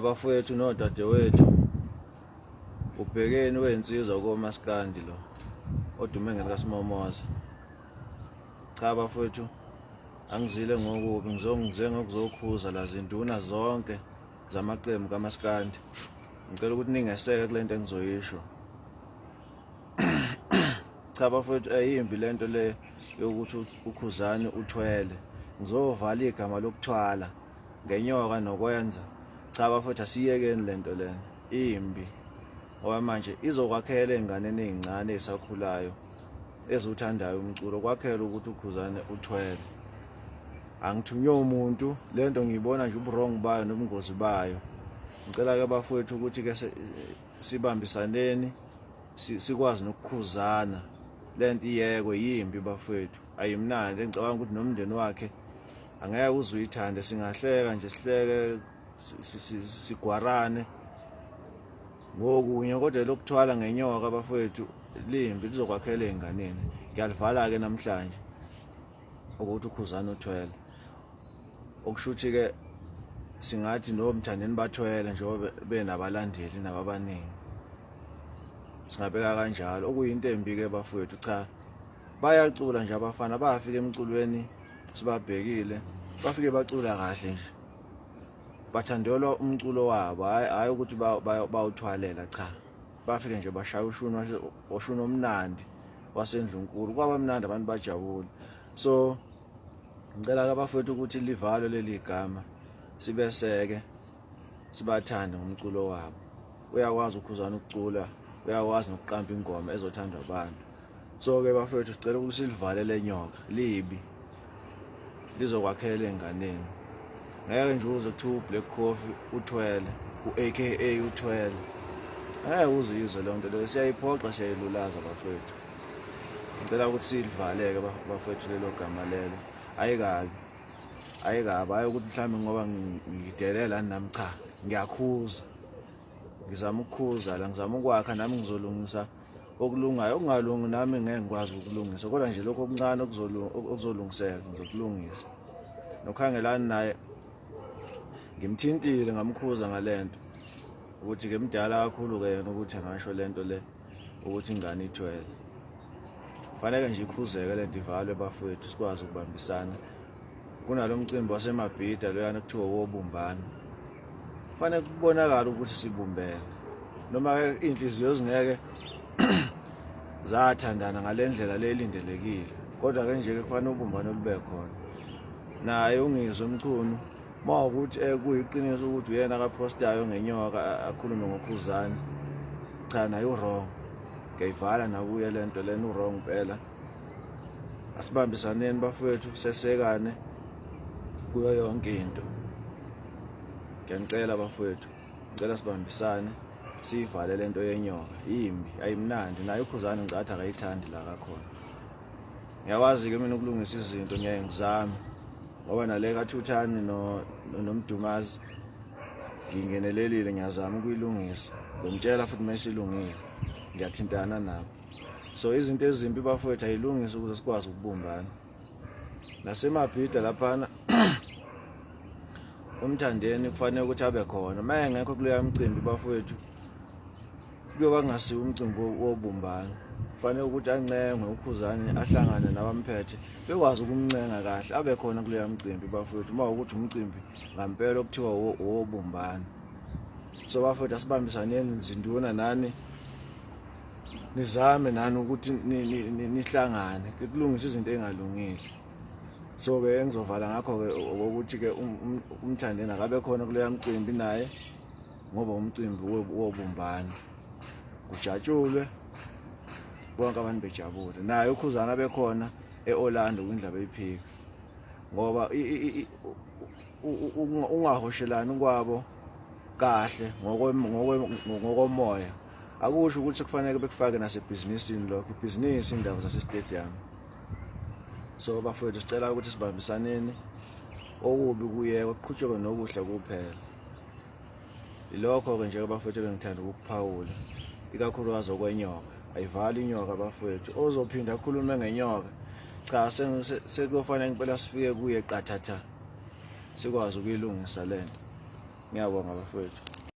Bafowethu nodadewethu, ubhekeni wensizwa komaskandi lo odume ngelikaSimomoza. Cha bafowethu, angizile ngokubi, ngizongize ngokuzokhuza la zinduna zonke zamaqembu kamaskandi. Ngicela ukuthi ningeseke kulento engizoyisho. Cha bafowethu, ayimbi lento le yokuthi uKhuzani uthwele. Ngizovala igama lokuthwala ngenyoka nokwenza. Cha bafowethu, asiyekeni lento lena, imbi, ngoba manje izokwakhela ey'nganeni ey'ncane ey'sakhulayo eziwuthandayo umculo, kwakhela ukuthi uKhuzane uthwele. Angithunywe umuntu, lento ngiyibona nje ubu-wrong bayo nobungozi bayo. Ngicela-ke bafowethu ukuthi-ke sibambisaneni, sikwazi nokukhuzana, lento iyekwe, yimbi bafowethu, ayimnandi. Ngicabanga ukuthi nomndeni wakhe angeke uze uyithande. Singahleka nje, sihleke, sigwarane ngokunye, kodwa lokuthwala ngenyoka bafowethu limbi, lizokwakhela ey'nganeni. Ngiyalivala-ke namhlanje ukuthi uKhuzani uthwele, okusho ukuthi-ke singathi noMthandeni bathwele njengoba benabalandeli nababaningi, singabeka kanjalo, okuyinto embi-ke bafowethu. Cha, bayacula nje abafana, bafika emculweni sibabhekile, bafike bacula kahle nje, bathandelwa umculo wabo, hayi hayi ukuthi bawuthwalela. Cha, bafike nje bashaya ushuni, ushuni omnandi wasendlunkulu, kwaba mnandi, abantu bajabule. So ngicela abafowethu ukuthi livalwe leli gama, sibeseke, sibathande ngomculo wabo. Uyakwazi uKhuzani ukucula, uyakwazi nokuqamba ingoma ezothandwa abantu. So-ke bafowethu, sicela ukuthi silivale le nyoka, libi, lizokwakhela ey'nganeni. Ngeke nje uze kuthiwa uBlack Coffee uthwele, u-AKA uthwele, angeke uze uyizwe leyo nto leyo. Siyayiphoqa, siyayilulaza bafowethu. Ngicela ukuthi silivaleke bafowethu lelo gama lelo, ayikabi, ayikabi. Hayi ukuthi mhlawumbe ngoba ngidelela nami, cha, ngiyakhuza, ngizama ukukhuza la, ngizama ukwakha nami, ngizolungisa okulungayo, okungalungi nami ngeke ngikwazi ukulungisa, kodwa nje lokho okuncane okuzolungiseka ngizokulungisa. Nokhangelani naye ngimthintile, ngamkhuza ngalento, ukuthi ke mdala kakhulu ke yena ukuthi angasho lento le ukuthi ingane ithwele. Fanele nje ikhuzeke lento, ivalwe bafowethu, sikwazi ukubambisana. Kunalo mcimbi waseMabhida loyana kuthiwa wobumbano, kufanele kubonakala ukuthi sibumbene, noma ke iy'nhliziyo zingeke zathandana ngale ndlela le elindelekile, kodwa ke nje kufanele ubumbano lube khona. Naye uNgizwe Mchunu, uma ukuthi kuyiqiniso ukuthi uyena akaphostayo ngenyoka, akhulume ngoKhuzani, cha, naye u-wrong, ngiyayivala nakuye le nto lena, u-wrong impela. Asibambisaneni bafowethu, sesekane kuyo yonke into. Ngiyanicela bafowethu, ngicela sibambisane, siyivale lento yenyoka, yimbi, ayimnandi. Naye uKhuzani ngicathi akayithandi la kakhona. Ngiyakwazi-ke mina ukulungisa izinto, ngiyaye ngizame, ngoba nale kaThuthani noMdumazi ngingenelelile, ngiyazama ukuyilungisa, ngomtshela futhi uma isilungile, ngiyathintana nabo. So izinto ezimbi bafowethu ayilungise ukuze sikwazi ukubumbana. NaseMabhida laphana uMthandeni kufanele ukuthi abe khona. Uma engekho kuleya mcimbi bafowethu, kuyoba kungasiwo umcimbi wobumbano. Kufanele ukuthi ancengwe uKhuzani, ahlangane nabamphethe, bekwazi ukumncenga kahle abe khona kuleya mcimbi bafowethu, uma ukuthi umcimbi ngampela okuthiwa wobumbano. So bafowethu, asibambisaneni nzinduna, nani nizame nani ukuthi nihlangane kulungise izinto engalungile. So ke engizovala ngakho ke ukuthi ke uMthandeni akabe khona kuleya mcimbi naye, ngoba umcimbi wobumbano, kujatshulwe, bonke abantu bejabule. Naye uKhuzana bekhona eOrlando kwindlaba eyiphika, ngoba ungahoshelani kwabo kahle ngokomoya akusho ukuthi kufanele bekufake nasebhizinisini lokho, ibhizinisi indawo zase-stadium. So bafowethu, sicela ukuthi sibambisaneni, okubi kuyekwe, kuqhutshekwe nokuhle kuphela. Ilokho-ke nje bafowethu ebengithanda ukukuphawula, ikakhulukazi okwenyoka. Ayivali inyoka bafowethu, ozophinda akhulume ngenyoka, cha, sekuyofanele impela sifike kuye qathatha, sikwazi ukuyilungisa lento. Ngiyabonga bafowethu.